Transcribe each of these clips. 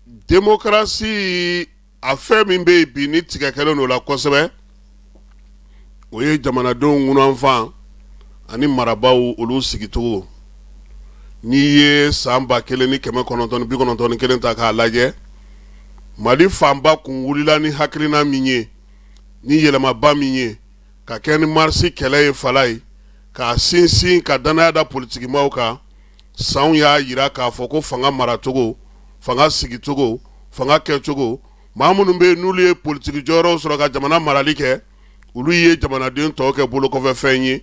Démocratie, a fɛn min bɛ yen bi ni tigɛ kɛlen don la kosɛbɛ, o ye jamanadenw ŋunanfan ani marabaaw olu sigicogo. N'i ye san 1991 ta k'a lajɛ, Mali fanba kun wulila ni hakilina min ye, ni yɛlɛmaba min ye, ka kɛ ni marisi kɛlɛ ye Falaye, k'a sinsin ka dannaya da politikimaw kan, sanw y'a jira k'a fɔ ko fanga maracogo, fanga sigicogo, fanga kɛcogo, maa minnu bɛ yen n'olu ye politiki jɔyɔrɔw sɔrɔ ka jamana marali kɛ, olu ye jamanaden tɔw kɛ bolokɔfɛfɛn ye,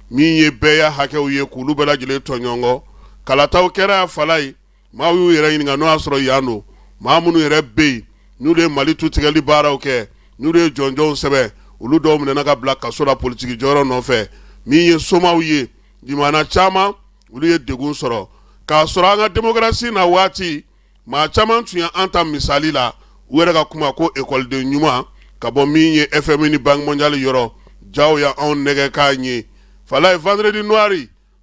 min ye bɛɛya hakɛw ye k'olu bɛɛ lajɛlen tɔɲɔgɔn. Kalataw kɛra yan Falaye, maaw y'u yɛrɛ ɲininka n'o y'a sɔrɔ yan don maa minnu yɛrɛ bɛ yen n'olu ye Mali tutigɛli baaraw kɛ, n'olu ye jɔnjɔnw sɛbɛn, olu dɔw minɛna ka bila kaso la politiki jɔyɔrɔ nɔfɛ. Min ye somaw ye, limana caman, olu ye degun sɔrɔ k'a sɔrɔ an ka démocratie na waati. Maa caman tun ye an ta misali la, u yɛrɛ ka kuma ko ekɔliden ɲuman ka bɔ min ye FMI ni Banque mondiale yɔrɔ, jaw ya anw nɛgɛ k'a ɲɛ Falaye. Vendredi noir,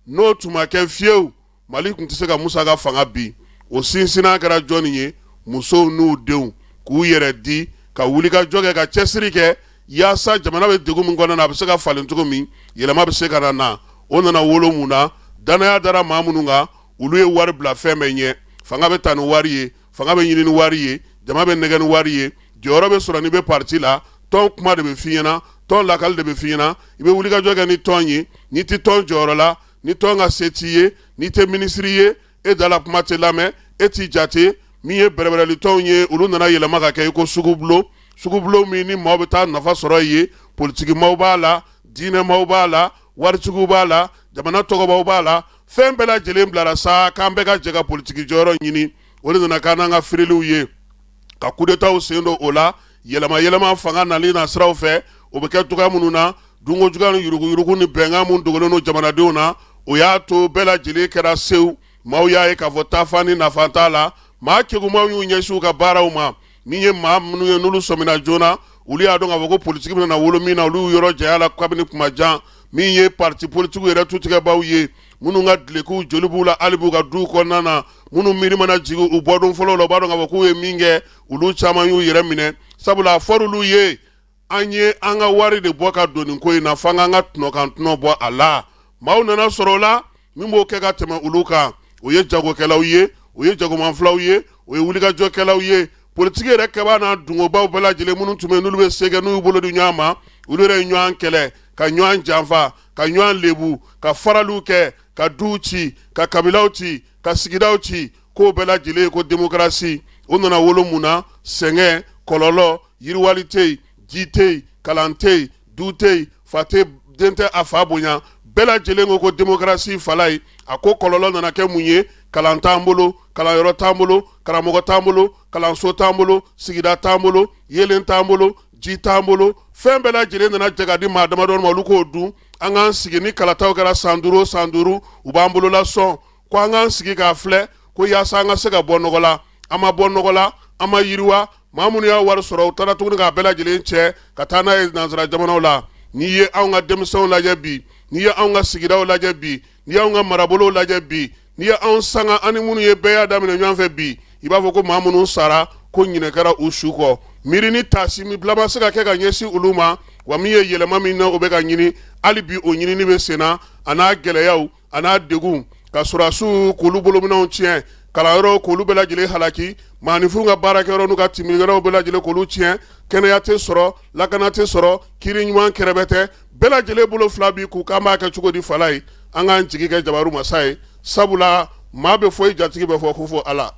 n'o tun ma kɛ fiyewu, Mali tun tɛ se ka Musa ka fanga bin. O sinsinna kɛra jɔnni ye? Musow n'u denw k'u yɛrɛ di ka wulikajɔ kɛ, ka cɛsiri kɛ yaasa jamana bɛ degun min kɔnɔna na, a bɛ se ka falen cogo min, yɛlɛma bɛ se ka na. O nana wolo mun na? Dannaya dara maa minnu kan, olu ye wari bila fɛn bɛɛ ɲɛ. Fanga bɛ ta ni wari ye, fanga bɛ ɲini ni wari ye, jama bɛ nɛgɛ ni wari ye, jɔyɔrɔ bɛ sɔrɔ n'i bɛ parti la, tɔn kuma de bɛ f'i ɲɛna, tɔn lakali de bɛ f'i ɲɛna, i bɛ wulikajɔ kɛ ni tɔn ye. N'i tɛ tɔn jɔyɔrɔ la, ni tɔn ka se t'i ye, n'i tɛ minisiri ye, e da la kuma tɛ lamɛn, e t'i jate. Min ye bɛrɛbɛrɛli tɔnw ye, olu nana yɛlɛma ka kɛ i ko sugubulon, sugubulon min ni maaw bɛ taa nafa sɔrɔ yen. Politikimaw b'a la, diinɛmaw b'a la, waritigiw b'a la, jamana tɔgɔbaw b'a la, fɛn bɛɛ lajɛlen bilara sa k'an bɛɛ ka jɛ ka politiki jɔyɔrɔ ɲini. O de nana k'an n'an ka firiliw ye, ka kudetaw sen don o la, yɛlɛma yɛlɛma fanga nali na siraw fɛ, o bɛ kɛ cogoya minnu na, dunko juguya ni yuruguyurugu ni bɛnkan min dogolen don jamanadenw na, o y'a to bɛɛ lajɛlen kɛra sewu. Maaw y'a ye k'a fɔ taafan ni nafa t'a la. Maa kegumaw y'u ɲɛsin u ka baaraw ma. Min ye maa minnu ye n'olu sɔmina joona, olu y'a dɔn k'a fɔ ko politiki bɛna wolo min na, olu y'u yɔrɔ janya la kabini kuma jan. Min ye parti politikiw yɛrɛ tutigɛbaw ye, minnu ka dulokiw joli b'u la hali b'u ka duw kɔnɔna na, minnu miiri mana jigin u bɔdon fɔlɔ la, u b'a dɔn k'a fɔ k'u ye min kɛ, olu caman y'u yɛrɛ minɛ, sabula a fɔra olu ye: an ye an ka wari de bɔ ka don nin ko in na, f'an k'an ka tɔnɔ kan tɔnɔ bɔ a la. Maaw nana sɔrɔ o la min b'o kɛ ka tɛmɛ olu kan, o ye jagokɛlaw ye, o ye jagomanfilaw ye, o ye wulikajɔkɛlaw ye. Politiki yɛrɛ kɛbaa n'a dungobaw bɛɛ lajɛlen minnu tun bɛ n'olu bɛ se kɛ, n'u y'u bolo di ɲɔgɔn ma, olu yɛrɛ ye ɲɔgɔn kɛlɛ, ka ɲɔgɔn janfa, ka ɲɔgɔn lebu, ka faraliw kɛ, ka duw ci, ka kabilaw ci, ka sigidaw ci. K'o bɛɛ lajɛlen ye ko démocratie. O nana wolo mun na? Sɛgɛn, kɔlɔlɔ, yiriwali tɛ yen, ji tɛ yen, kalan tɛ yen, du tɛ yen, fa tɛ den tɛ a fa bonya. Bɛɛ lajɛlen ko ko démocratie Falaye. A ko kɔlɔlɔ nana kɛ mun ye? Kalan t'an bolo, kalanyɔrɔ t'an bolo, karamɔgɔ t'an bolo, kalanso t'an bolo, sigida t'an bolo, yeelen t'an bolo, ji t'an bolo. Fɛn bɛɛ lajɛlen nana jɛ ka di maa damadɔ ma, olu k'o dun. An k'an sigi ni kalataw kɛra san 5 o san 5, u b'an bolola sɔn ko an k'an sigi k'a filɛ ko yaasa an ka se ka bɔ nɔgɔ la. An ma bɔ nɔgɔ la, an ma yiriwa. Maa minnu y'a wari sɔrɔ, u taara tuguni k'a bɛɛ lajɛlen cɛ ka taa n'a ye nansara jamanaw la. N'i ye anw ka denmisɛnw lajɛ bi, n'i ye anw ka sigidaw lajɛ bi, n'i y'anw ka marabolow lajɛ bi, n'i ye anw sanga ani minnu ye bɛɛ y'a daminɛ ɲɔgɔn fɛ bi, i b'a fɔ ko maa minnu sara ko ɲinɛ kɛra u su kɔ. Miiri ni taasi min bila ma se ka kɛ ka ɲɛsin olu ma wa? Min ye yɛlɛma min na o bɛ ka ɲini hali bi, o ɲinini bɛ senna, a n'a gɛlɛyaw, a n'a degun, ka sɔrɔdasiw k'olu bolominɛnw tiɲɛ, kalanyɔrɔw k'olu bɛɛ lajɛlen halaki, maaninfinw ka baarakɛyɔrɔ n'u ka timinyɔrɔw bɛɛ lajɛlen k'olu tiɲɛ, kɛnɛya tɛ sɔrɔ, lakana tɛ sɔrɔ, kiri ɲuman kɛrɛbɛ tɛ, bɛɛ lajɛlen bolo fila bi k'u k'an b'a kɛ cogo di Falaye? An k'an jigi kɛ jabaru masa ye, sabula maa bɛ fɔ i jatigi bɛ fɔ ko fo Ala.